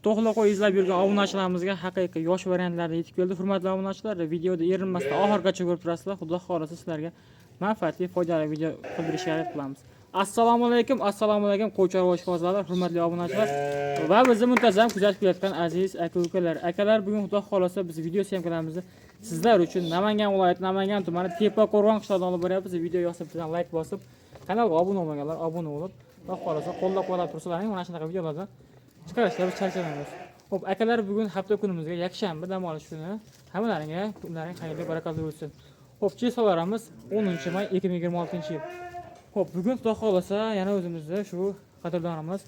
To'xli qo'y izlab yurgan obunachilarimizga haqiqiy yosh variantlarda yetib keldi. Hurmatli obunachilar, videoda erinmasdan oxirigacha ko'rib turasizlar. Xudo xohlasa, sizlarga manfaatli, foydali video qildirishga harakat qilamiz. Assalomu alaykum, assalomu alaykum, qo'y chorva ishqibozlari, hurmatli obunachilar va bizni muntazam kuzatib kelayotgan aziz aka ukalar. Akalar, bugun, Xudo xohlasa, biz video syomkalarimizni sizlar uchun Namangan viloyati, Namangan tumani, Tepa qo'rg'on qishlog'idan olib boryapmiz. Video yoqsa, bizdan layk bosib, kanalga obuna bo'lmaganlar obuna bo'lib, Xudo xohlasa, qo'llab-quvvatlab tursalaring, mana shunaqa videolardan chiqarishga biz charchamaymiz. Xo'p, akalar, bugun hafta kunimizga yakshanba, dam olish kuni. Hammalaringga kunlaring xayrli, barakotli o'tsin. Xo'p, число larimiz 10 may 2026-yil. Xo'p, bugun, Xudo xohlasa, yana o'zimizni shu qadrdonimiz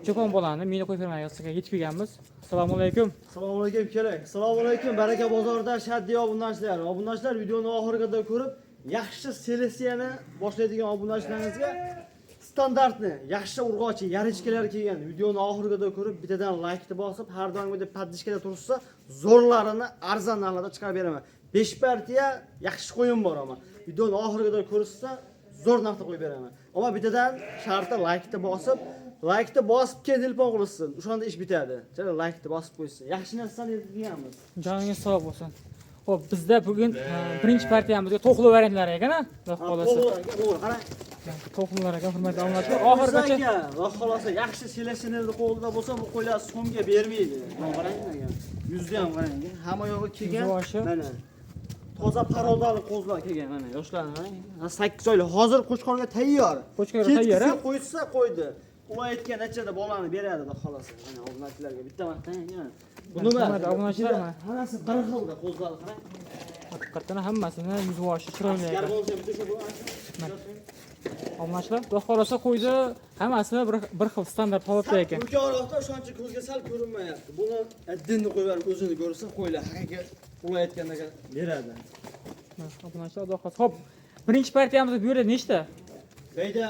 Cho'pon bolani mini qo'y fermasiga yetib kelganmiz. Assalomu alaykum. Assalomu alaykum, kerak. Assalomu alaykum, Baraka bozorida shaddi obunachilar. Obunachilar, videoni oxiriga qadar ko'rib, yaxshi seleksiyani boshlaydigan obunachilarimizga standartni, yaxshi urg'ochi ярочка lar kelgan. Videoni oxiriga qadar ko'rib, bittadan laykni bosib, har doimgidek поддержка da tursa, zo'rlarini arzon narxlarda chiqarib beraman. 5 partiya yaxshi qo'yim bor ama. Videoni oxiriga qadar ko'rsa, zo'r narxda qo'yib beraman. Ammo bittadan sharti laykni bosib keyin telefon qilishsin. O'shanda ish bitadi. Chala laykni bosib qo'ysin. Yaxshi narsani yetkazamiz. Joningiz sog' bo'lsin. Xo'p, bizda bugun birinchi partiyamizga to'qli variantlar ekan, a? Xudo xohlasa. To'g'ri, qarang. To'qlilar ekan, hurmatli obunachilar. Oxirigacha Aka, xudo xohlasa, yaxshi seleksionerni qo'lida bo'lsa, bu qo'ylar so'mga bermaydi. Mana qarang aka. Yuzni ham qarang. Hamma yog'i kelgan. Yuzi boshi. Mana. Toza parodali qo'zlar kelgan mana, yoshlarni qarang. 8 oylik hozir qo'chqorga tayyor. Qo'chqorga tayyor, a? Ketgisi qo'ysa qo'ydi. Ular aytgan nechada bolani beradi, xudo xohlasa. Mana obunachilarga bitta maqtang. Buni Hurmatli obunachilar, mana. Hammasi bir xilda qo'zlar, qarang. Haqiqatdan hammasini yuz boshi chiroyli Askar ekan. bo'lsa bitta shu bu. Obunachilar, Xudo xohlasa, qo'ydi hammasi bir xil standart holatda ekan. Ulkanroqda o'shancha ko'zga sal ko'rinmayapti. Buni addinni qo'yib yuborib, o'zini ko'rsa, qo'ylar haqiqiy ular aytgandaqa beradi. Mana, obunachilar, Xudo xohlasa. Xo'p, birinchi partiyamiz bu yerda nechta? Beyda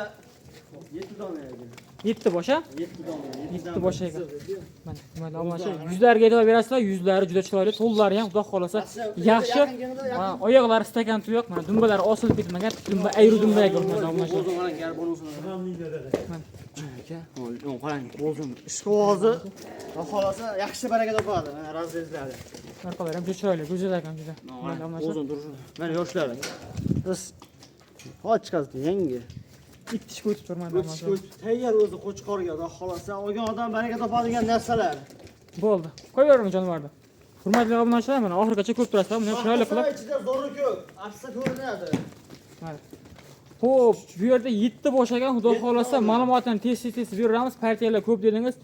7 dona ekan. 7 bosh, a? 7 dona. 7 bosh ekan. Mana, hurmatli obunachilar, yuzlariga e'tibor berasizlar, yuzlari juda chiroyli, to'llari ham, Xudo xohlasa, yaxshi. Mana, oyoqlari stakan tuyoq, mana dumbalari osilib ketmagan, dumba ayru dumba ekan, hurmatli obunachilar. O'zini qarang, garbonosini. Aka, qarang, o'zim ishqibozi, xudo xohlasa, yaxshi baraka topadi. Mana разрез lari. Orqalari ham juda chiroyli, go'zal ekan juda. Hurmatli obunachilar. O'zini turishi. Mana yoshlari. Biz hozir chiqazdi yangi. Ittishga o'tib turmadi. O'tishga o'tib tayyor o'zi qo'chqorga, xudo xohlasa, olgan odam baraka topadigan narsalar. Bo'ldi. Qo'yavering jonivorni. Hurmatli obunachilar, mana oxirigacha ko'rib turasizlar, buni ham chiroyli qilib. Ichida zo'ri ko'p, arsa ko'rinadi. Mana. Xo'p, bu yerda 7 bosh ekan, Xudo xohlasa, ma'lumotni tez tez beramiz. Partiyalar ko'p dedingiz.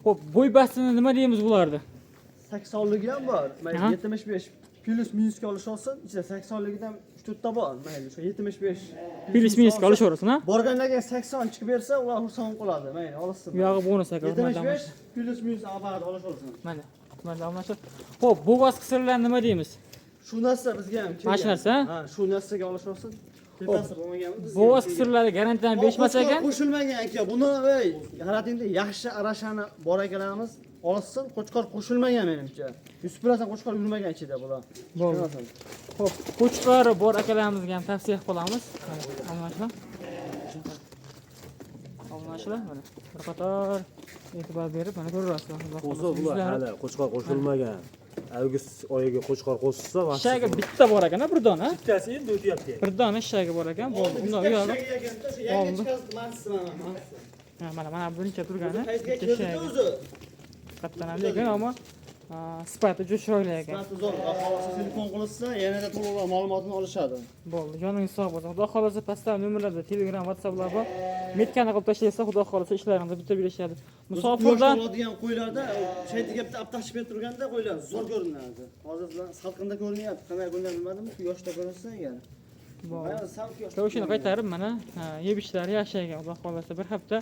Xo'p, bo'y bastini nima deymiz bularni? 80ligi ham bor. Mayli, 75 плюс минус ga olish olsin. Ichida 80ligidan 3-4 ta bor. Mayli, shu 75 Плюс минус ga olishaversin, ha? Borgandan keyin 80 chiqib bersa, ular xursand qoladi. Mayli, olishsin. Bu yog'i bonus ekan, hurmatli 75 obunachilar. Плюс минус abad olishaversin. Mana, hurmatli obunachilar. Xo'p, bo'g'oz qisirlarni nima deymiz? Shu narsa bizga ham kelgan. Mana shu narsa, Ha, shu narsaga olishaversin. Tepasi bo'lmagan bizga ham Bo'g'oz kelgan. qisirlari garantiyadan berishmas Qo'chqor ekan. Qo'shilmagan aka. Buni ey, g'alatingda yaxshi arashani bor akalarimiz olsin, qo'chqor qo'shilmagan menimcha. 100% qo'chqor yurmagan ichida bular. Bo'ldi. Xo'p, qo'chqori bor akalarimizga ham tavsiya qilib qolamiz. Mana, obunachilar. Obunachilar, mana bir qator e'tibor berib, mana ko'rasizlar. Xudo Qo'zi xohlasa, bular yuzlari hali qo'chqor qo'shilmagan. Avgust oyiga qo'chqor qo'shilsa, Shishagi bitta bor ekan, bir dona. Bittasi endi o'tyapti. Bir dona shishagi bor ekan. Bo'ldi. Undan u yog'i Yangi Oldi. chiqazdi, mansi mana, mansi. Ha, mana birinchi turgani. Paytga Bitta keldi shishagi. o'zi. Haqiqatdan ham, lekin ammo sifati juda chiroyli ekan. Sifati zo'r. Xudo xohlasa, telefon qilishsa, yanada to'liqroq ma'lumotini olishadi. Bo'ldi. Joningiz sog' bo'lsin. Xudo xohlasa, pastda nomerlarda Telegram, WhatsApplar bor. Метка ni qilib tashlaysa, Xudo xohlasa, ishlaringizni bitirib berishadi. Musofirdan Musofirdan oladigan qo'ylarda shaytiga bitta aptashib berib turganda qo'ylar zo'r ko'rinadi. Hozir sizlar salqinda ko'rinyapti. Qanday ko'rinadi bilmadim, quyoshda ko'rinsa agar. Bo'ldi. Mana sal quyoshda. Kavushini qaytarib, mana, ha, yeb ichishlari yaxshi ekan. Xudo xohlasa, bir hafta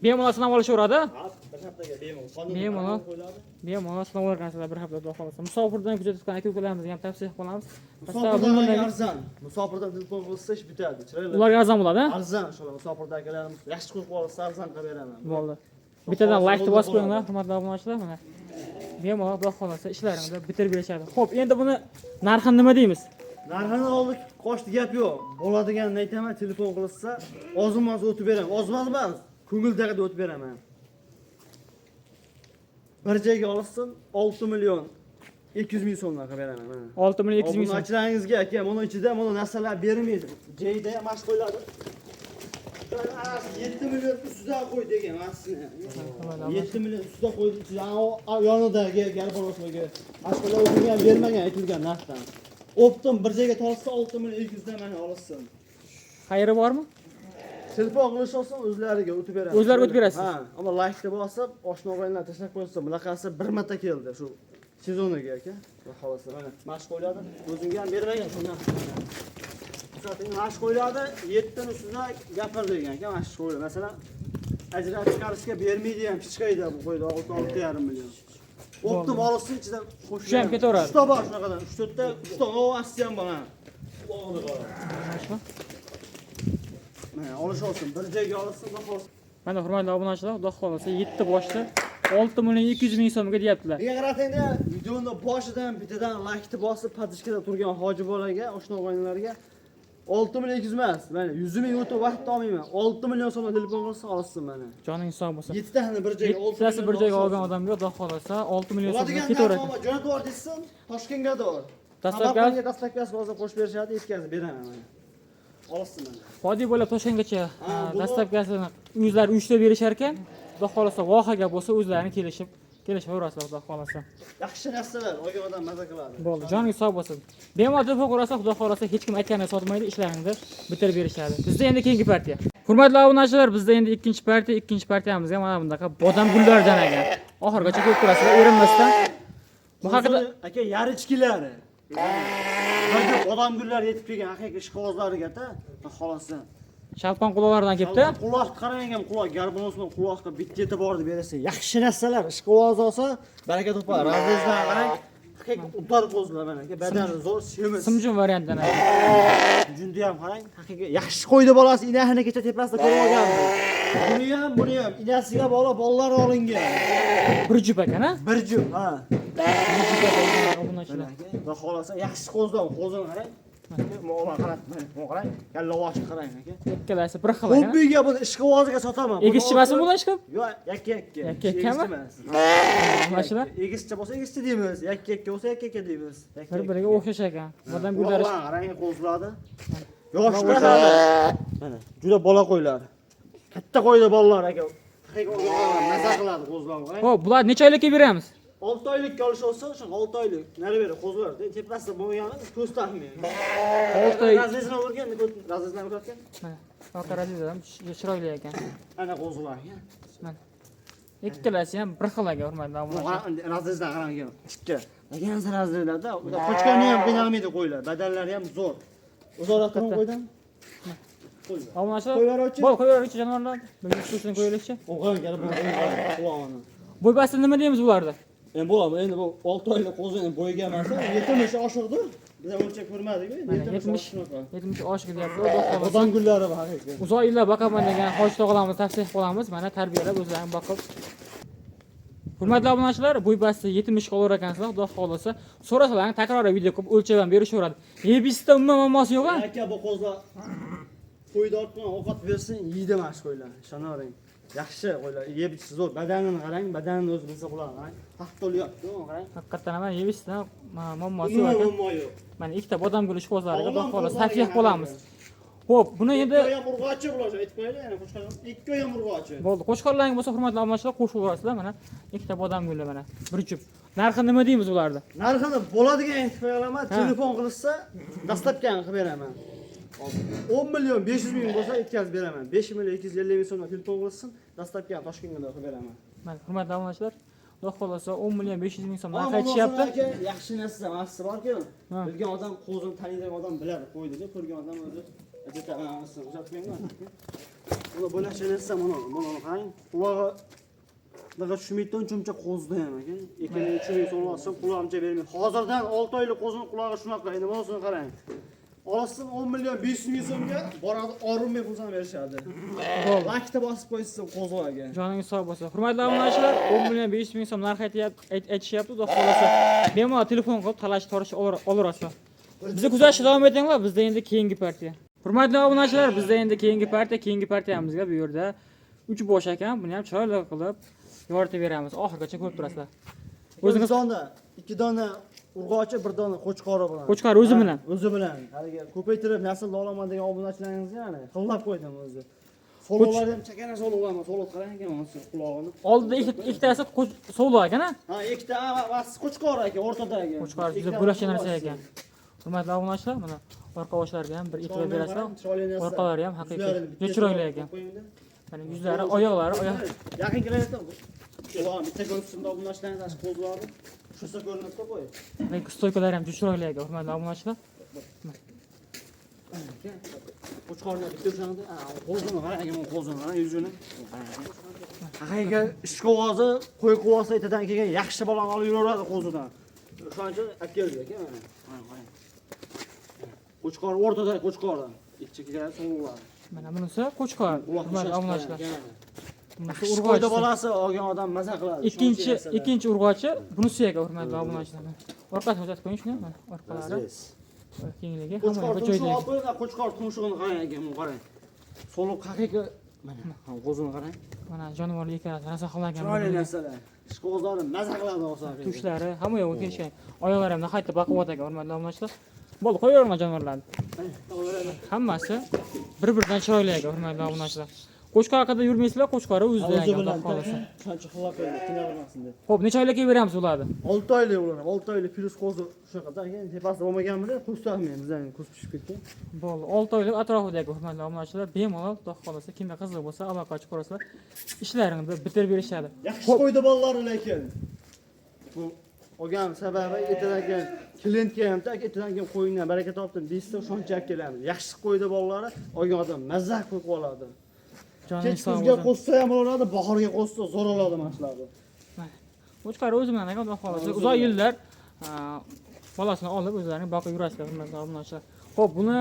bemalol sinab olishaveradi. Ha, bir haftaga bemalol. Qonun Bemalol. qo'yiladi. Bemalol sinab olarkansizlar bir hafta, Xudo xohlasa. Musofirdan kuzatayotgan aka ukalarimizga ham tavsiya qilib qolamiz. Pastda Musofirdan nomerlarga- arzon. Musofirdan telefon qilsa, ish bitadi. Chiroyli. Ularga arzon bo'ladi, ha? Arzon, shular musofirda akalarimiz yaxshi qo'yib olsa, arzon qilib beraman. Bo'ldi. Bittadan Xudo laykni bosib qo'yinglar, bo'ladi. hurmatli obunachilar, mana. Bemalol, Xudo xohlasa, ishlaringni bitirib berishadi. Xo'p, endi buni narxini nima deymiz? Narxini oldik, qochdi gap yo'q. Bo'ladiganini aytaman, telefon qilishsa, ozmas o'tib beraman. Ozmas emas, ko'ngildagida o'tib beraman. Bir joyga olsin 6 million 200 ming so'mdan qilib beraman mana. 6 million 200 ming so'm. Obunachilaringizga aka, buni ichida buni narsalar bermaydi. Jayda ham mashq qo'yiladi. 7 million ustidan qo'y degan mana. 7 million ustidan qo'ydi ichida yonidagi garbonoslarga mashqlar o'ziga ham bermagan aytilgan narxdan. Optim bir joyga tortsa 6 million 200 dan mana olsin. Xayri bormi? Telefon qilish olsin o'zlariga o'tib beramiz. O'zlariga o'tib berasiz? Ha, ammo laykni bosib, oshna og'aynilar tashlab qo'ysa, bunaqasi bir marta keldi shu sezoniga aka. Xudo xohlasa mana mashq qo'yiladi. O'zimga ham bermagan shundan. Mashq qo'yiladi, 7 ni ustida gapir degan aka, mashq qo'yiladi. Masalan, ajratib chiqarishga bermaydi ham hech qayda bu qo'ydi 6-6,5 million. Optim olsin ichidan qo'shib. Shu ham ketaveradi. 3 ta bor shunaqadan, 3-4 ta, 3 ta ovasi ham bor ha. Mana Mana olish olsin, bir joyga olsin, xudo xohlasa. Mana hurmatli obunachilar, Xudo xohlasa 7 boshli 6 million 200 ming so'mga deyaptilar. Nega qarasangda videoni boshidan bittadan laykni bosib podishkada turgan hoji bolaga, oshna og'aynilarga 6 million 200 emas, mana 100 ming o'tib vaqt olmayman. 6 million so'mdan telefon qilsa olsin mana. Joning sog' bo'lsin. 7 tani bir joyga 6 Yettitasi bir joyga olgan odamga Xudo xohlasa 6 million so'mga Bo'ladigan ketaveradi. narx jo'natib yubor desin, Toshkentga to'g'ri. Dastlabki Samarqandga dastlabkasi bo'lsa qo'shib berishadi, yetkazib beraman mana. Olsin mana. Vodiy bo'ylab Toshkentgacha Ha, bu- dastlabkasini o'zlari uyushtirib berishar ekan. Xudo xohlasa vohaga bo'lsa o'zlarini kelishib kelishaverasizlar Xudo xohlasa. Yaxshi narsalar olgan odam maza qiladi. Bo'ldi, joningiz sog' bo'lsin. Bemalol telefon qilsa, Xudo xohlasa hech kim aytganini sotmaydi, ishlaringni bitirib berishadi. Bizda endi keyingi partiya. Hurmatli obunachilar, bizda endi ikkinchi partiya, ikkinchi partiyamizga mana bunaqa bodam gullardan ekan. Oxirgacha ko'rib turasizlar, erinmasdan. Bu haqida aka yarichkilari. Bir odam gullar yetib kelgan haqiqiy ishqibozlariga-da, xolasi. Shalpon quloqlardan kelibdi. Quloq qarang ham quloq garbonosini quloqqa bitta e'tiborni bersa, yaxshi narsalar ishqiboz olsa, baraka topar. Razizdan qarang, haqiqiy udar qo'zlar mana aka, badani zo'r, semiz. Simjun variantdan. Jundi ham qarang, haqiqiy yaxshi qo'ydi bolasi, inasini kecha tepasida ko'rib olgandi. Buni ham, buni ham inasiga bola bolalar olingan. Bir jup ekan, ha? Bir jup, ha. Obunachilar. Xudo xohlasa yaxshi qo'zdan, qo'zini qarang. Mo'g'ulon qarang, mana bu qarang, kallavoshni qarang aka. Ikkalasi bir xil ekan. Hobbiga buni ishqiboziga sotaman. Buni Egizchi emasmi bular ishqib? Yo'q, yakka-yakka. Yakka-yakkami? Egizchi emas. Obunachilar Egizchi bo'lsa egizchi deymiz, yakka-yakka bo'lsa yakka-yakka deymiz. bir-biriga o'xshash ekan. Bodam gullari Ular qarang qo'ziladi. Yoshlar hali. Mana juda bola qo'ylar. Katta qo'ydi bolalar aka. Haqiqiy o'g'illar maza qiladi qo'zlar qarang. Xo'p, bular necha oylikka beramiz? 6 oylikka olish olsa, o'sha 6 oylik. Nari beri qo'zlar. Tepasida bo'lgani ko'z taqmaydi. 6 oy. Razrezini urgan, razrezini urgan. Mana, Oqa Raziz ham chiroyli ekan. Ana qo'zlar aka. Mana. Ikkalasi ham bir xil ekan, hurmatli obunachilar. Razrezdan qarang aka. Tikka. Degan razrezlarda qochgani ham qiynalmaydi qo'ylar. Badallari ham zo'r. Uzoqroq turing qo'ydan. Qo'ylar. Obunachilar, Qo'yveruvchi. bo'l, qo'yveruvchi jonivorlar. Bir uchini qo'yaylikchi. O'g'il kelib qulog'ini. Bo'y basti nima deymiz bularda? Endi bo'ladi, endi bu 6 oylik qo'zi endi bo'yiga emas, 70 oshiqdi. Biz ham o'lchab ko'rmadik-ku, Mana 70 70 shunaqa. 70 oshiq deyapti. Xudo xohlasa. Odam gullari bor haqiqiy. Uzoq yillar boqaman degan hoji tog'alarimizni tavsiya qilamiz. Mana tarbiyalab o'zlarini boqib. Hurmatli obunachilar, bo'y basti 70 ga olar ekansizlar, Xudo xohlasa. So'rasalar takroriy video qilib o'lchab ham berishaveradi. Yebisda umuman muammosi yo'q a? Aka bu qo'zlar qo'yda ortgan ovqat bersin, yeydi mana shu qo'ylar. Ishonavering. Yaxshi qo'ylar, yeb ichsa zo'r. Badanini qarang, badanini o'zi bilsa bo'ladi, qarang. Taxt to'lyapti, qarang. Haqiqatdan ham yebisda muammosi yo'q Umuman ekan. muammo yo'q. Mana ikkita bodam guli ishqibozlariga Xudo Sog'lom xohlasa qo'zlar tavsiya ekan, qilamiz. Xo'p, buni endi Ikkovi ham urg'ochi bular, aytib qo'yaylik, yana qo'shqor. Ikkovi ham urg'ochi. bo'ldi. Qo'chqorlaring bo'lsa, hurmatli obunachilar, qo'shib yuborasizlar. Mana ikkita bodam guli mana bir jup. Narxi nima deymiz ularni? Narxini bo'ladigan aytib qo'ya olaman. Ha. Telefon qilishsa, dastlabkani qilib beraman. 10 million 500 ming bo'lsa yetkazib beraman. 5 million 250 ming so'mdan telefon qilsin, dastlabkani Toshkentga qilib beraman. Mana hurmatli obunachilar, Xudo xohlasa 10 million 500 ming so'm narx Ammo aytishyapti. aka, yaxshi narsa masi borku. Ha. Bilgan odam qo'zini taniydigan odam biladi, qo'ydi, ko'rgan odam o'zi ajratadi. Buni bo'lakcha narsa buni, buni qarang, qulog'i bunaqa tushmaydi, uncha qo'zda ham aka. 2 ming, 3 ming so'm olsam qulog'imcha bermaydi. Hozirdan 6 oylik qo'zini qulog'i shunaqa, endi bunisini qarang. Olsin 10 million 500 ming so'mga boradi, orunmay pulsini berishadi. Bo'ldi. Lakta bosib qo'ysin qo'zg'aga. Joningiz sog' bo'lsin. Hurmatli obunachilar, 10 million 500 ming so'm narx aytishyapti. Xudo xohlasa bemalol telefon qilib talash torish olaverasizlar. Bizni kuzatishda davom etinglar, bizda endi keyingi partiya. Hurmatli obunachilar, bizda endi keyingi partiya, keyingi partiyamizga bu yerda 3 bosh ekan. Buni ham chiroyli qilib Yoritib beramiz. Oxirigacha ko'rib turasizlar. O'zingiz dona, 2 dona urg'ochi, 1 dona qo'chqori bilan. Qo'chqori o'zi bilan. O'zi bilan. Haligi ko'paytirib naslni olaman degan obunachilaringizga mana xillab qo'ydim o'zi. So'lovlari ham chakana so'lovlar, so'lov qarang ekan o'zi qulog'ini. Oldida ikkitasi sovliq ekan, ha? Ha, ikkita vasi qo'chqori ekan, o'rtadagi. Qo'chqori juda bo'lakcha narsa ekan. Hurmatli obunachilar, mana orqa boshlariga ham bir e'tibor berasizlar. Orqalari ham haqiqiy juda chiroyli ekan. Mana yuzlari, oyoqlari, oyoq Yaqin kelayotgan. Qulog'ini bitta ko'rsin obunachilaringiz, shu qo'zlarni. Shusa ko'rinadi qo'y. Lekin stoykalari ham juda chiroyli ekan, hurmatli obunachilar. Qo'chqorni bitta o'shanda, qo'zini qarang, aka, qo'zini qarang, yuzini. Haqiqiy ishqibozi, qo'y quvasi etadan kelgan yaxshi bolani olib yuraveradi qo'zidan. O'shaning uchun olib keldik aka mana. Mana qarang. Qo'chqor o'rtada qo'chqori. Ikki keladi sovuqlar. Mana bunisi qo'chqor, hurmatli obunachilar. Bunisi Urg'ochi urg'ochisi. Bolasi olgan odam maza qiladi. Ikkinchi urg'ochi bunisi ekan, hurmatli obunachilar. Orqasini ko'rsatib qo'ying shuni, mana orqalari. Kengligi hamma Qo'chqor bir tumshug'i joyda. olib qo'ying, qo'chqor tumshug'ini qarang aka, buni qarang. So'liq haqiqiy mana, qo'zini qarang. Mana jonivorlar ikkalasi rosa xillangan. Chiroyli narsalar. Ishqibozlari maza qiladi olsa. Tushlari hamma yo'q kelishgan. Oyoqlari ham nihoyatda baquvvat ekan, hurmatli obunachilar. Bo'ldi, qo'yaverma jonivorlarni. Hammasi bir-biridan chiroyli ekan, hurmatli obunachilar. Qo'chqor haqida yurmaysizlar, qo'chqori o'zida O'zi ekan, bilan Xudo xolasa. Qancha xillab qo'ydi, qiynalmasin deb. Xo'p, necha oylikka beramiz ularni? 6 oylik ular, 6 oylik plus qo'zi shunaqa ekan, tepasida bo'lmaganmidi, ko'z tutmaymiz, ko'z pishib ketgan. Bo'ldi, 6 oylik atrofidagi hurmatli obunachilar, bemalol Xudo xolasa kimga qiziq bo'lsa, aloqa chiqarasizlar. Ishlarini bitirib berishadi. Yaxshi qo'ydi bolalar lekin. Bu olgan sababi ertadan keyin klientga ham tak ertadan keyin qo'yingdan baraka topdim deysiz, o'shancha olib kelamiz. Yaxshi qo'ydi bolalari, olgan odam mazza qilib qoladi. Joningiz Kech sog' kuzga bo'lsin. qo'shsa ham bo'ladi, bahorga qo'shsa zo'r oladi mana shularni. Qo'chqori o'zi bilan ekan, Xudo xolasa. O'zi Uzoq bilan. yillar bolasini olib o'zlarini boqib yurasizlar, hurmatli obunachilar. Xo'p, buni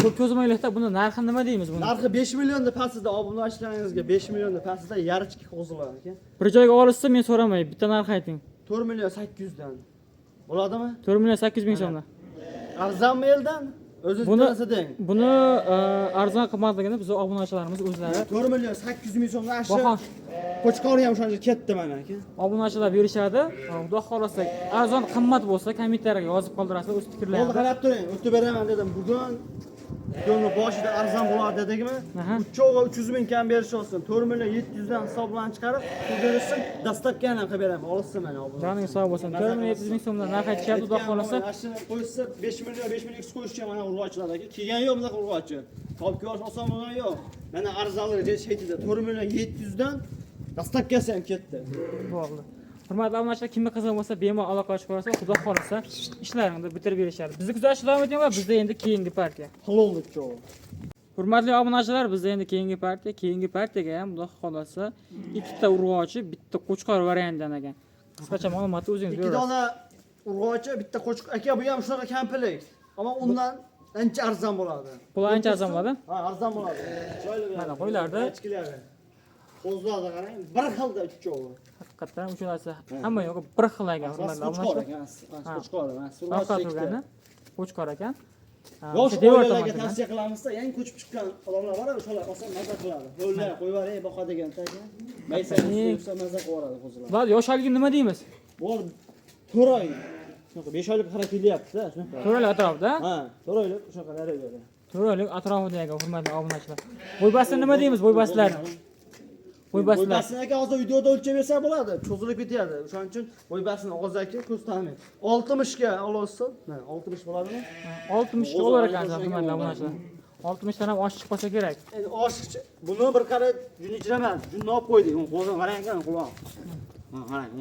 ko'p cho'zmaylikda, buni narxi nima deymiz buni? Narxi 5 millionda pastida obunachilaringizga 5 millionda pastida yarichki qo'zilar aka. Bir joyga olishsa men so'ramay, bitta narx ayting. 4 million 800 dan. Bo'ladimi? 4 million 800 ming so'mdan. Arzonmi eldan? O'zingiz Buni bitta deng. Buni arzon qimmatligini biz obunachilarimiz o'zlari 4 million 800 ming so'mdan shu baho qo'chqori ham o'shancha ketdi mana aka. Obunachilar berishadi. Xudo xolasa arzon qimmat bo'lsa kommentariyaga yozib qoldirasizlar o'z Bo'ldi, fikrlaringizni. qarab turing, o'tib beraman dedim. Bugun videoni boshida arzon bo'ladi dedikmi? Aha. Uchog'i 300 ming kam berish olsin. 4 million 700 dan hisoblan chiqarib, pul berishsin, dastavkani ham qilib beraman. Olsin mana obuna. Joningiz sog' bo'lsin. 4 million 700 ming so'mdan narx aytishyapti, Xudo xolasa. Mana qo'ysa 5 million 5 million x qo'yishgan mana urg'ochilar aka. Kelgan yo'q bunaqa urg'ochi. Topib ko'rish oson bo'lgani yo'q. Mana arzonligi chetida 4 million 700 dan dastavkasi ham ketdi. Bo'ldi. Hurmatli obunachilar, kimga qiziq bo'lsa bemalol aloqa chiqarsa, Xudo xolasa ishlarini bitirib berishadi. Bizni kuzatishda davom etinglar, bizda endi keyingi partiya. Halollik cho'g'i. Hurmatli obunachilar, bizda endi keyingi partiya, keyingi partiyaga ham Xudo xolasa ikkita urg'ochi, bitta qo'chqor variantidan ekan. Qisqacha ma'lumotni o'zingiz Ikki berasiz. dona urg'ochi, bitta qo'chqor. Aka, bu ham shunaqa komplekt. Ammo undan ancha arzon bo'ladi. Bu ancha arzon bo'ladi? Ha, arzon bo'ladi. Chiroyli Mana qo'ylarda. Echkilari. Qo'zlarda qarang, bir xilda uchovi. Haqiqatdan uchalasi hamma yo'q bir xil ekan, hurmatli Qo'chqor obunachilar. ekan, Ha. qo'chqor emas. Farqi turgani qo'chqor ekan. Ha, Yosh o'sha devor oilalarga tomondan. tavsiya qilamizda, yangi ko'chib chiqqan odamlar bor, o'shalar olsa maza qiladi. Ho'llar qo'yib yuboray boqadigan taka. Maysa yursa maza qilib yuboradi qo'zilar. Bular yoshligi nima deymiz? Bular 4 oy. Shunaqa 5 oylik qarab kelyapti-da, shunaqa. 4 oylik atrofida. Ha, 4 oylik shunaqa nari beri. 4 oylik atrofida ekan, hurmatli obunachilar. Bo'ybasini nima deymiz, bo'ybasilar? Bo'ybasilar. Bo'ybasini aka hozir videoda o'lchab bersa bo'ladi, cho'zilib ketyapti. O'shaning uchun bo'ybasini og'zaki ko'z tanimay. 60 ga olsin. Mana 60 bo'ladimi? 60 ga olar ekan, hurmatli obunachilar. 60 dan ham oshiq chiqmasa kerak. Endi oshiqcha buni bir qara juni ichida emas, junni olib qo'ydik. Uni qo'zini qarang ekan, quloq. Ha, qarang.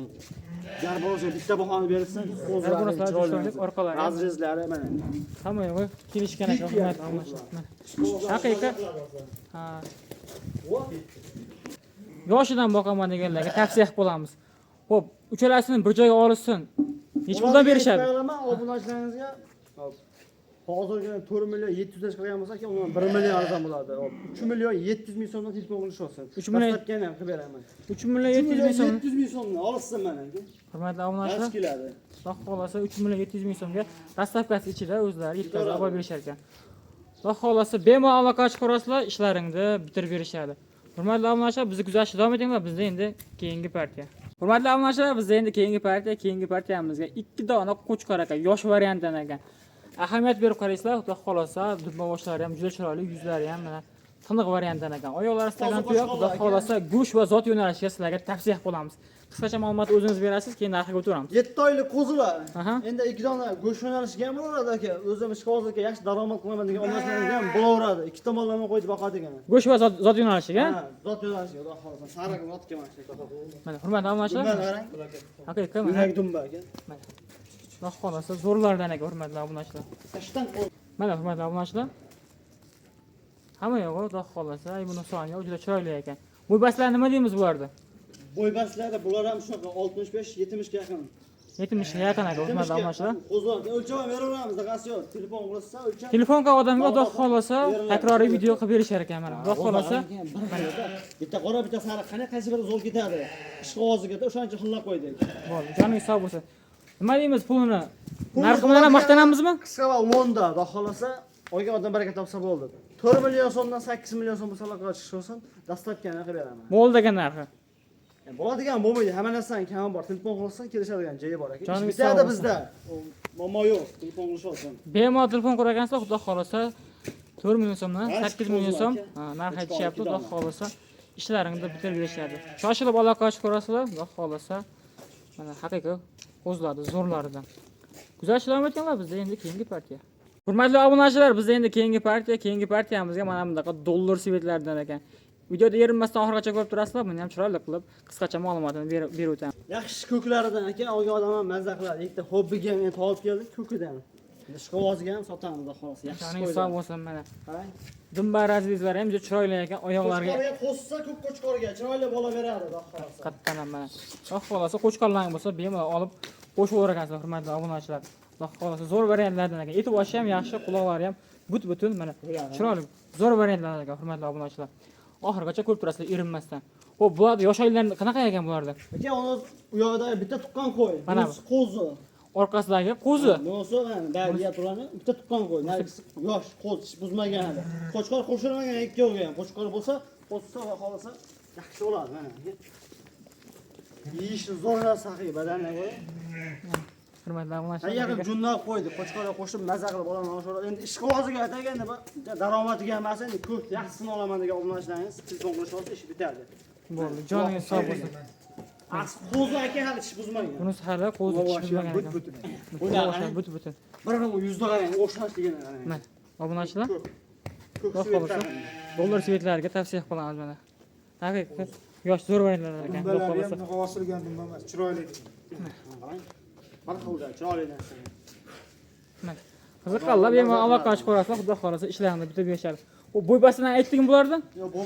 Garbolsa bitta bahoni berilsin, qo'zlari Garbolsa chiroyli. chiroyli, orqalari. Razrezlari mana. Hamma yo'q kelishgan ekan, hurmatli obunachilar. Mana. Haqiqiy. Ha. Yoshidan boqaman deganlarga tavsiya qilib qolamiz. Xo'p, uchalasini bir joyga olishsin. Necha puldan berishadi? Obunachilaringizga hop, hozirgina 4 million 700 dan chiqargan bo'lsak, undan 1 million arzon bo'ladi. Hop, 3 million 700 ming so'mdan telefon qilish olsin. 3 million- Dastavkani ham qilib beraman. 3 million 3 700 million ming so'm. 700 ming so'mdan olishsin mana. Hurmatli obunachilar, Yaxshi keladi. Xudo xolasa 3 million 700 ming so'mga dastavkasi ichida o'zlari yetkazib olib berishar ekan. Xudo xolasa bemalol aloqa chiqarasizlar, ishlaringni bitirib berishadi. Hurmatli obunachilar, bizni kuzatishda davom etinglar. Bizda endi keyingi partiya. Hurmatli obunachilar, bizda endi keyingi partiya, keyingi partiyamizga ikki dona qo'chqor aka, yosh variantdan ekan. Ahamiyat berib qaraysizlar, xudo xolasa, dumba boshlari ham juda chiroyli, yuzlari ham mana tiniq variantdan ekan. Oyoqlari stakan tuyoq, xudo xolasa, go'sht va zot yo'nalishiga sizlarga tavsiya qilamiz. Qisqacha ma'lumot o'zingiz berasiz, keyin narxiga o'tamiz. 7 oylik qo'zilar. Aha. Endi ikki dona go'sht yo'nalishiga ham bo'laveradi aka. O'zim ishqibozlikka yaxshi daromad qilaman degan obunachilarga ham bo'laveradi. Ikki tomonlama qo'yib boqadigan. Go'sht va zot yo'nalishiga. Ha, zot yo'nalishiga xudo xohlasa. Sariq zotga mana shu. Mana hurmatli obunachilar, Dumba qarang. haqiqiy mana Yurak dumba aka. mana. Xudo xolasa zo'rlardan ekan hurmatli obunachilar. Tashdan qo'l. Mana hurmatli obunachilar. Hamma yo'g'i xudo xolasa, ayb nuqsoni yo'q, juda chiroyli ekan. Bo'ybaslar nima deymiz bularda? Bo'ybastlari bular ham shunaqa 65 70 ga yaqin. 70 ga yaqin aka hurmatli obunachilar. Qo'zilar o'lchab ham beraveramiz, daqasi yo'q. Telefon qilsa o'lchab. Telefon qilgan odamga xudo xolasa takroriy video qilib berishar ekan mana. Xudo xolasa Bitta qora, bitta sariq, qani qaysi biri zo'r ketadi? Ishqiboziga o'shaning uchun xillab qo'ydik. bo'ldi. Joningiz sog' bo'lsin. Nima deymiz pulini? Narxi bilan ham maqtanamizmi? Qisqa va o'nda, xudo xolasa, olgan odam baraka topsa bo'ldi. 4 million so'mdan 8 million so'm bo'lsa aloqaga chiqish bo'lsin, dastlabki qilib beraman. Bo'ldi degan narxi. Bo'ladigan bo'lmaydi, hamma narsani kami bor. Telefon qilsang kelishadigan joyi bor aka. Ish Joningiz bitadi sog' bo'lsin. bizda. U Muammo yo'q, telefon qilish olsin. Bemalol telefon qilar xudo xolasa 4 million so'mdan Narx 8 million so'm qo'zilar ha, narx Uch aytishyapti. ikki Xudo dona. xolasa ishlaringni bitirib berishadi. Shoshilib aloqa ochib ko'rasizlar, xudo xolasa mana haqiqiy qo'zlarni zo'rlaridan. Kuzatishda davom etinglar, bizda endi keyingi partiya. Hurmatli obunachilar, bizda endi keyingi partiya, keyingi partiyamizga mana bunaqa dollar svetlardan ekan. Videoda erinmasdan oxirigacha ko'rib turasizlar, buni ham chiroyli qilib qisqacha ma'lumotini berib o'taman. Yaxshi ko'klaridan aka, olgan odam ham mazza qiladi. Ikkita hobbiga ham endi olib keldik ko'kidan. Endi ishqiboziga ham sotamiz xudo xolasa. Yaxshi Joningiz qo'ydi. sog' bo'lsin mana. Qarang. Dumba razlizlari ham juda chiroyli ekan, oyoqlariga Qo'chqorga qo'shsa ko'k qo'chqorga chiroyli bola beradi xudo xolasa. Qattan ham mana. Xudo xolasa qo'chqorlar bo'lsa bemalol olib qo'shib yuborasiz hurmatli obunachilar. Xudo xolasa zo'r variantlardan ekan. Etib oshi ham yaxshi, quloqlari ham but-butun mana chiroyli zo'r variantlardan ekan hurmatli obunachilar. Oxirigacha ko'rib turasizlar erinmasdan. Xo'p, bular yosh oylar qanaqa ekan bularda? Aka, uni u yoqda bitta tuqqan qo'y. Mana Bunisi qo'zi. Orqasidagi qo'zi. Bunisi mana bari turani bitta tuqqan qo'y. Narigisi yosh qo'z, tish buzmagan hali. Qo'chqor qo'shilmagan ikkoviga ham. Qo'chqor bo'lsa, qo'shsa va xolasa yaxshi bo'ladi mana. Yeyishi zo'r narsa saxiy badaniga qo'y. Hurmatli obunachilar. Yaqin junnoq qo'ydi. Qo'chqorga qo'shib maza qilib olaman oshiradi. Endi ishqiboziga aytaganda bu daromadiga emas, endi ko'k yaxshisini olaman degan obunachilaringiz telefon qilish olsa ish bitadi. Bo'ldi. Joningiz sog' bo'lsin. Asl qo'zi aka hali tish buzmagan. Bunisi hali qo'zi tish buzmagan ekan. But-butun. Bular but-butun. Bir xil yuzda qarang, o'xshashligini qarang. Mana obunachilar. Ko'k. Ko'k Xudo xohlasa dollar svetlarga tavsiya qilamiz mana. Haqiqiy yosh zo'r variantlar ekan. Xudo Dumbalari ham xohlasa. bunaqa osilgan dumba emas, chiroyli. Qarang. Bir xilda chiroyli narsa. Mana. Qiziqqanlar bemalol aloqa ochib ko'rasizlar, xudo xohlasa ishlarini bitirib berishadi. U bo'ybasidan aytdingmi bularni? Yo, bu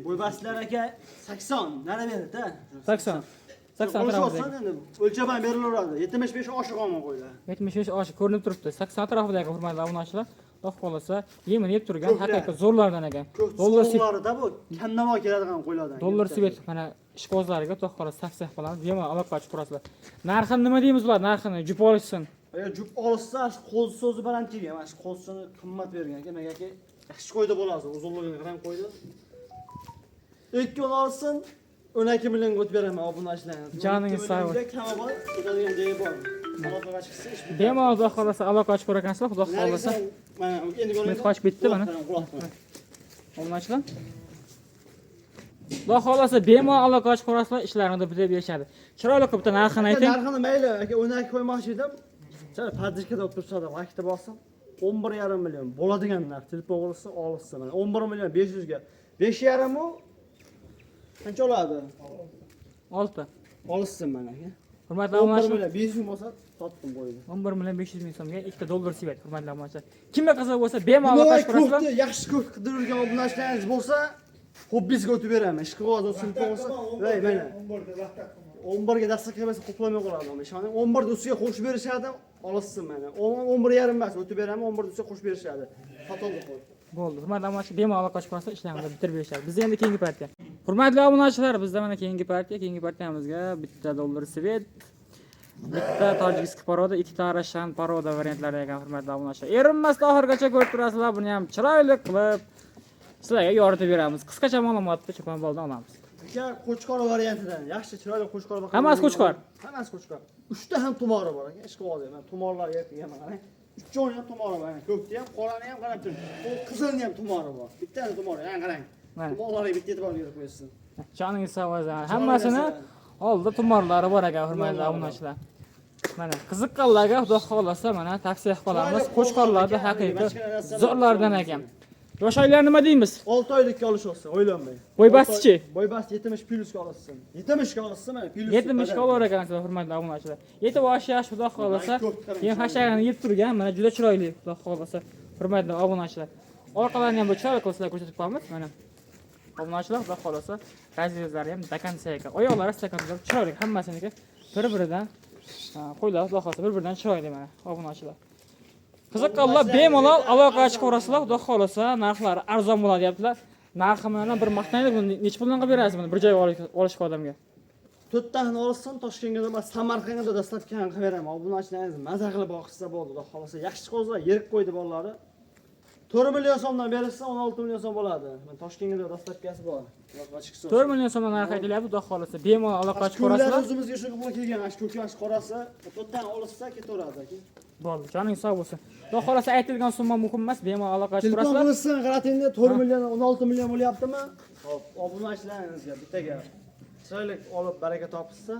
bo'ybaslar aka 80 nari berdi-da. 80. 80 Qo'shib atrofidagi. olsan endi o'lchab ham berilaveradi. 75 oshiq olma qo'ylar. 75 oshiq ko'rinib turibdi. 80 atrofidagi hurmatli obunachilar, xudo xohlasa yemini yeb turgan Ko'klar. haqiqiy zo'rlardan ekan. Ko'k Dollar svet, sovuqlarida bu kamnamo keladigan qo'ylardan. dollar svet mana ishqibozlarga xudo xohlasa tavsiya qilamiz. Bemalol aloqa ochib ko'rasizlar. Narxini nima deymiz bular? Narxini jup olishsin. Agar jup olsa, shu qo'l so'zi baland kelgan. Mana shu qo'lsini qimmat bergan aka. Nimagaki yaxshi qo'yda bo'ladi. Uzunligini qarang qo'ydi. Ikki o'n olsin, 12 millionga o'tib beraman obunachilarga. Joningiz sog' bo'lsin. Kami bor, ketadigan joyi bor. Aloqaga chiqsa ish bitadi. Bemalol xudo xohlasa aloqa ochib ko'rakansizlar, xudo xohlasa. Mana endi ko'ring. Qoch bitdi mana. Quloq qarang. Obunachilar. Xudo xohlasa bemalol aloqa ochib ko'rasizlar, ishlarini bitirib berishadi. Chiroyli qilib bitta narxini ayting. Narxini mayli, aka 12 qo'ymoqchi edim. Chala podrijkada olib tursa adam, akkita bossam 11,5 million bo'ladigan narx. Telefon qilsa olishsa mana 11 million 500 ga. 5,5 u qancha oladi? 6. Olishsin mana aka. Hurmatli 11 obunachilar, million 500 bo'lsa sotdim qo'ydi. 11 million 500 ming so'mga ikkita dollar svet, hurmatli obunachilar. Kimga qiziq bo'lsa bemalol aloqa ochib ko'rasizlar. Ko'kni yaxshi ko'k qidirgan obunachilaringiz bo'lsa, hobbizga o'tib beraman. Ishqiboz bo'lsin, bo'lsa, voy mana 11 da vaqt taqdim. 11 ga dastlab kelmasa qoplamay qoladi mana. Ishoning 11 da ustiga qo'shib berishadi, olishsin mana. 11,5 emas, o'tib beraman, 11 da ustiga qo'shib berishadi. Sotoldi qo'y. Bo'ldi. Hurmatli obunachilar, bemalol aloqa ochib ko'rasizlar, ishlarini bitirib berishadi. Bizda endi keyingi partiya. Hurmatli obunachilar, bizda mana keyingi partiya, keyingi partiyamizga bitta dollar svet, bitta tojikskiy порода, ikkita arashan порода variantlari ekan, hurmatli obunachilar. Erinmasdan oxirigacha ko'rib turasizlar, buni ham chiroyli qilib Sizlarga yoritib beramiz. Qisqacha ma'lumotni Cho'ponboldan olamiz. Aka, qo'chqor variantidan yaxshi chiroyli qo'chqor boqadi. Hammasi qo'chqor. Hammasi qo'chqor. 3 ta ham tumori bor aka, ishqiboz ham. Tumorlar yegan qarang. Uchovini ham tumori bor. Ko'kni ham, qorani ham qarab turing. Bu qizilni ham tumori bor. Bittasi tumori, yani qarang. Mana. Tumorlarga bitta e'tibor berib qo'ysin. Joningiz sog' bo'lsin. Hammasini oldida tumorlari bor ekan, hurmatli obunachilar. Mana qiziqqanlarga Xudo xohlasa mana tavsiya qilib qolamiz. Qo'chqorlarda haqiqiy zo'rlardan ekan. Yosh oylar nima deymiz? 6 oylikka olish olsin, o'ylanmay. Bo'ybasti-chi? Bo'ybasti 70 plyusga olsin. 70 ga olsin mana plyus. 70 ga olar ekansizlar, hurmatli obunachilar. Yetib olish yaxshi, Xudo xohlasa. Keyin hashagini yeb turgan, mana juda chiroyli, Xudo xohlasa, hurmatli obunachilar. Orqalarini ham bir chiroyli qilib sizlarga ko'rsatib qo'yamiz. Mana obunachilar, Xudo xohlasa, razrezlari ham до конца ekan. Oyoqlari stakan chiroyli, hammasiniki bir-biridan qo'ylar, Xudo xohlasa, bir-biridan chiroyli mana obunachilar. Qiziqqanlar bemalol aloqaga chiqaverasizlar, Xudo xohlasa, narxlari arzon bo'ladi deyaptilar. Narxi bilan bir maqtanaylik, buni necha puldan qilib berasiz buni bir joyga olishga odamga? To'rttani olsin, Toshkentga emas, Samarqandga da dastlabki ham qilib beraman. Obunachilaringiz maza qilib boqishsa bo'ldi. Xudo xohlasa, yaxshi qo'zlar yerib qo'ydi bolalari. 4 million so'mdan berilsa 16 million so'm bo'ladi. Mana Toshkentga da dastlabkisi bor. Xudo chiqsin. 4 million so'mdan narx aytilyapti, Xudo xohlasa, bemalol aloqaga Ko'klar chiqaverasizlar. o'zimizga shu pul kelgan, shu ko'k yosh qorasi, to'rtdan olishsa ketaveradi aka. Bo'ldi, joningiz sog' bo'lsin. Xudo xohlasa aytilgan summa muhim emas, bemalol aloqaga Telefon chiqaverasizlar. qilsin, qaratingda 4 million, 16 million bo'lyaptimi? Xo'p, obunachilaringizga bitta gap. Chiroyli olib baraka topishsa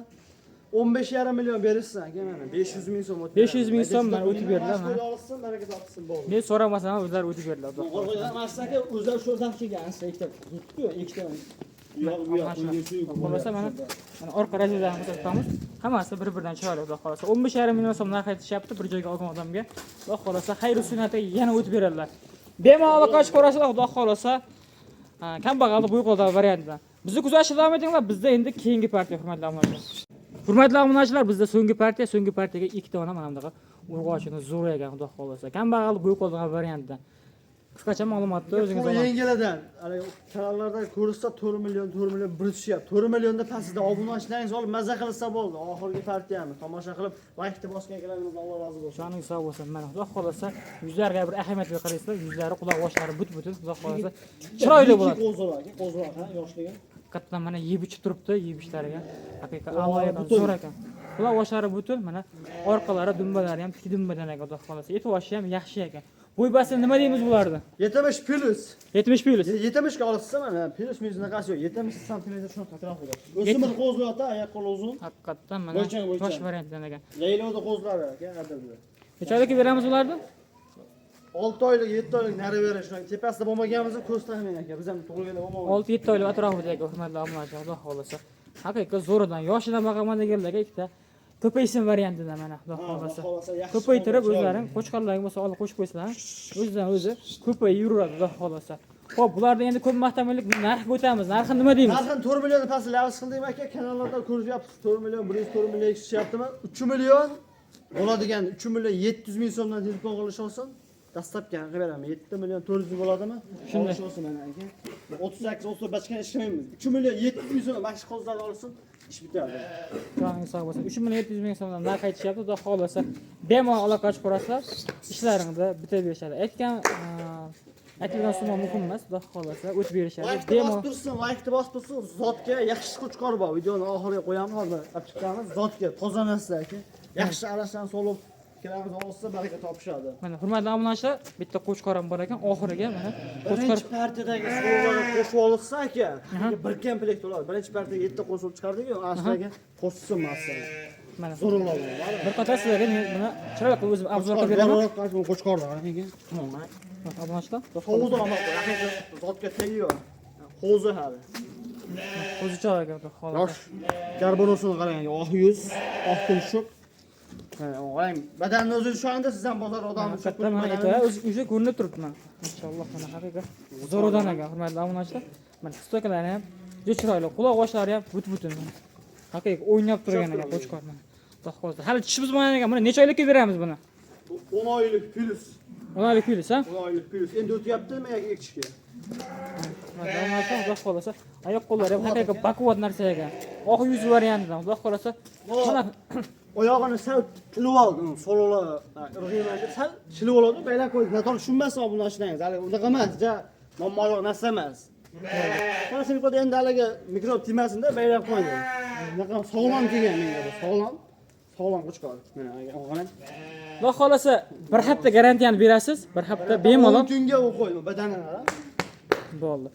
15,5 million berishsin aka mana 500 ming so'm o'tib. 500 ming so'm mana o'tib berdilar mana. Olsin, baraka topsin bo'ldi. Men so'ramasam ham o'zlari o'tib berdilar. Xudo xohlasa. Mana aka o'zlari shu o'zlari kelgan, ikkita tutdi, ikkita. Yo'q, bu yoq, Xohlasa mana mana orqa razrezlarni ko'rsatamiz. Hammasi bir-biridan chiroyli, Xudo xohlasa. 15,5 million so'm narx aytishyapti bir joyga olgan odamga. Xudo xohlasa xayr sunnatiga yana o'tib beradilar. Bemalol aloqaga chiqaverasizlar, Xudo xohlasa. Kambag'alni bo'y qo'lda variantidan. Bizni kuzatishda davom etinglar. Bizda endi keyingi partiya, hurmatli obunachilar. Hurmatli obunachilar, bizda so'nggi partiya, so'nggi partiyaga ikkita dona mana bunaqa urg'ochini zo'r ekan, Xudo xohlasa. Kambag'alni bo'y qo'lda variantidan. Qisqacha ma'lumotni o'zingiz Pul olasiz. yengilidan. Hali kanallarda ko'rsa 4 million, 4 million bir tushyapti. 4 millionda pastida obunachilaringiz olib maza qilsa bo'ldi. Oxirgi partiyamiz. Tomosha qilib, laykni bosgan akalarimizdan Alloh rozi bo'lsin. Joningiz sog' bo'lsin. Mana Xudo xohlasa yuzlariga bir ahamiyat berib qaraysizlar, yuzlari, quloq boshlari but-butun, Xudo xohlasa chiroyli bo'ladi. Qo'ziroq aka, qo'ziroq ha, yoshligi. Haqiqatdan mana yeb ichib turibdi, yeb ichishlariga haqiqat Quloqlari a'lo ekan, butun. zo'r ekan. Quloq boshlari butun, mana orqalari, dumbalari ham tik dumbadan ekan, Xudo xohlasa. Et boshi ham yaxshi ekan. Bo'y basi nima deymiz bularni? 70 plus. 70 plus. 70 ga olishsa mana plus minus unaqasi yo'q. 70 santimetr shuni atrofida. O'smir qo'ziroqda, oyoq qo'li uzun. Haqiqatdan mana Bo'ychan, bo'ychan. yosh variantdan ekan. Yaylovda qo'zilari aka, qadrli. Necha oylikka beramiz ularni? 6 oylik, 7 oylik nari beri shuni tepasida bo'lmaganimizni ko'z taxmin aka. Biz ham tug'ilganda bo'lmagan. 6-7 oylik atrofida ekan, hurmatli obunachilar, Xudo xohlasa. Haqiqiy zo'ridan, yoshidan boqaman deganlarga ikkita ko'paysin variantidan mana, Xudo Ha, xohlasa. Xudo xohlasa yaxshi Ko'paytirib chiroyli. o'zlaring qo'chqorlaring bo'lsa olib qo'shib qo'ysalar, o'zidan o'zi ko'payib yuraveradi, Xudo xohlasa. Xo'p, bularni endi ko'p maqtamaylik, narxiga o'tamiz. Narxi nima deymiz? Narxini 4 million pastda lavz qildik aka, kanallarda ko'ryapsiz 4 million, 104 million tushyaptimi? 3 million bo'ladigan 3 million 700 ming so'mdan telefon qilish olsin. Dastlabki qilib beraman. 7 million 400 bo'ladimi? Shunday. Olish olsin mana aka. 38 34 bachkani ishlamaymiz. 3 million 700 ming so'm mana shu qo'zlarni olsin, ish bitadi. Joningiz sog' bo'lsin. 3 million 700 ming so'mdan narx aytishyapti. Xudo xohlasa bemalol aloqa chiqarasizlar. Ishlaringni bitib berishadi. Aytgan aytilgan summa muhim emas, Xudo xohlasa o'tib berishadi. Laykni bosib Bemalol tursin, laykni bosib tursin. Zotga yaxshi qo'chqor bor. Videoni oxiriga qo'yamiz, hozir olib chiqamiz. Zotga toza narsa aka. Yaxshi arashdan solib ikkalamiz olsa baraka topishadi. Mana hurmatli obunachilar, bitta qo'chqor ham bor ekan, oxiriga mana qo'chqor Birinchi partiyadagi sovg'alarni qo'shib olsa aka, bir komplekt bo'ladi. Birinchi partiyaga 7 ta qo'shib chiqardik-ku, ana qo'shsin masalan. Mana Zo'r bo'ladi. bir qator sizlarga men buni chiroyli qilib o'zim obzor qilib beraman. Qo'chqorlar aka. Obunachilar, Sovuqda olmoq haqiqiy zotga tegiyor. Qo'zi hali. qo'zichoq ekan, Xudo xohlasa. Yosh. Garbonosini qarang, oq yuz, oq tumshuq. Qarang, badanni o'zi tushanda siz ham bozor odami Haqiqatdan mana aytadi, o'zi o'sha ko'rinib turibdi mana. Inshaalloh mana haqiqiy zo'rdan ekan, hurmatli obunachilar. Mana stokalari ham juda chiroyli, quloq boshlari ham but-butun. Haqiqiy o'ynab turgan ekan qo'chqor mana. Xudo xohlasa. Hali tishi buzmagan ekan. Buni necha oylikka beramiz buni? 10 oylik plus. 10 oylik plus, ha? 10 oylik plus. Endi o'tyaptimi yoki ekishga? Obunachilar, Xudo xohlasa, oyoq qo'llari ham haqiqiy baquvvat narsa ekan. Oq yuz variantidan, Xudo xohlasa. Mana Oyog'ini sal tilib oldi, so'lala irg'iyman deb sal chilib oladi, baylab qo'ydi. Noto'g'ri tushunmasin obunachilaringiz. Hali unaqa emas, ja Muammoli narsa emas. Mana shu endi haligi mikrob tegmasin-da, baylab qo'ydi. Bunaqa sog'lom kelgan menga bu, sog'lom. Sog'lom qo'chqor. Mana aka, qarang. Xudo xohlasa bir hafta garantiyani berasiz, bir hafta bemalol. 10 kunga u qo'y, badanini. Bo'ldi.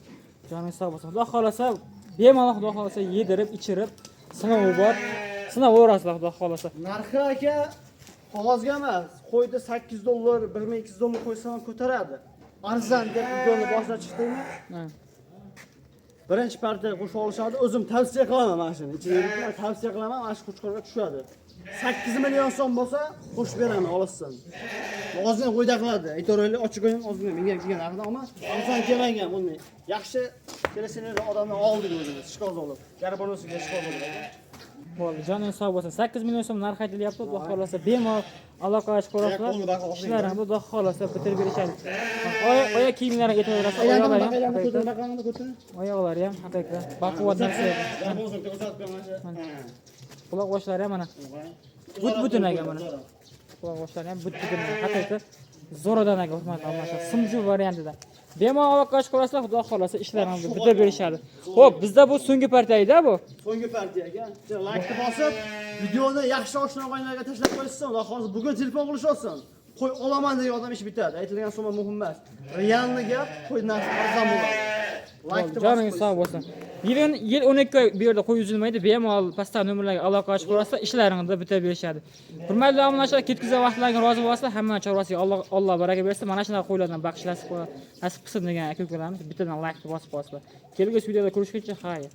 Joningiz sog' bo'lsin. Xudo xohlasa bemalol, xudo xohlasa yedirib, ichirib, sinovi bor. Sinaverasizlar xudo xohlasa. Narxi aka qog'ozga emas, qo'yda $8, $1200 qo'ysam ham ko'taradi. Arzon deb videoni boshlab chiqdimmi? Ha. Birinchi partiya qo'shib olishadi. O'zim tavsiya qilaman mana shuni. Ichiga yuribman, tavsiya qilaman, mana shu qo'chqorga tushadi. 8 million so'm bo'lsa, qo'shib beraman, olasiz. Ozgina qo'yda qiladi. Aytaveraylik, ochiq qo'ying, ozgina menga kelgan narxida olma. Arzon kelmagan bunday. Yaxshi kelishini odamdan oldik o'zimiz, ishqoz olib. Garibonosiga ishqoz olib. Bo'ldi, joningiz sog' bo'lsin. 8 million so'm narx aytilyapti. Xudo xohlasa bemalol aloqa chiqarasizlar. Qo'lni baqa oqlaydi. Ishlarini xudo xohlasa bitirib berishadi. Oyoq kiyimlarini aytaverasiz. Oyoqlari ham haqiqiy. Raqamini ko'tar. Oyoqlari ham haqiqiy. Baquvvat narsa. Garibonosiga ko'rsatib qo'y mana shu. Quloq boshlari ham mana. But-butun aka mana. Quloq boshlari ham but-butun aka. Haqiqiy. Zo'radan aka, hurmatli obunachilar. Simju variantida. Bemalol aloqa chiqarasizlar, xudo xohlasa ishlarini bitirib berishadi. Xo'p, bizda bu so'nggi partiya edi bu. So'nggi partiya aka. Laykni bosib, videoni yaxshi oshna og'aynilarga tashlab qo'yishsin. Xudo xohlasa bugun telefon qilishsin. Qo'y olaman degan odam ish bitadi. Aytilgan summa muhim emas. Realni gap, qo'y narxi arzon bo'ladi. Laykni bosib Joningiz sog' bo'lsin. Yil 12 oy bu yerda qo'y uzilmaydi. Bemalol pastdagi nomerlarga aloqa ochib ko'rasizlar, ishlaringizni bitirib berishadi. Hurmatli obunachilar, ketkazgan vaqtlaringizga rozi bo'lasizlar. Hamma chorvasiga Alloh baraka bersin. Mana shunaqa qo'ylardan baxshlasi nasib qilsin degan aka ukalarimiz bittadan laykni bosib qo'yasizlar. Kelgusi videoda ko'rishguncha xayr.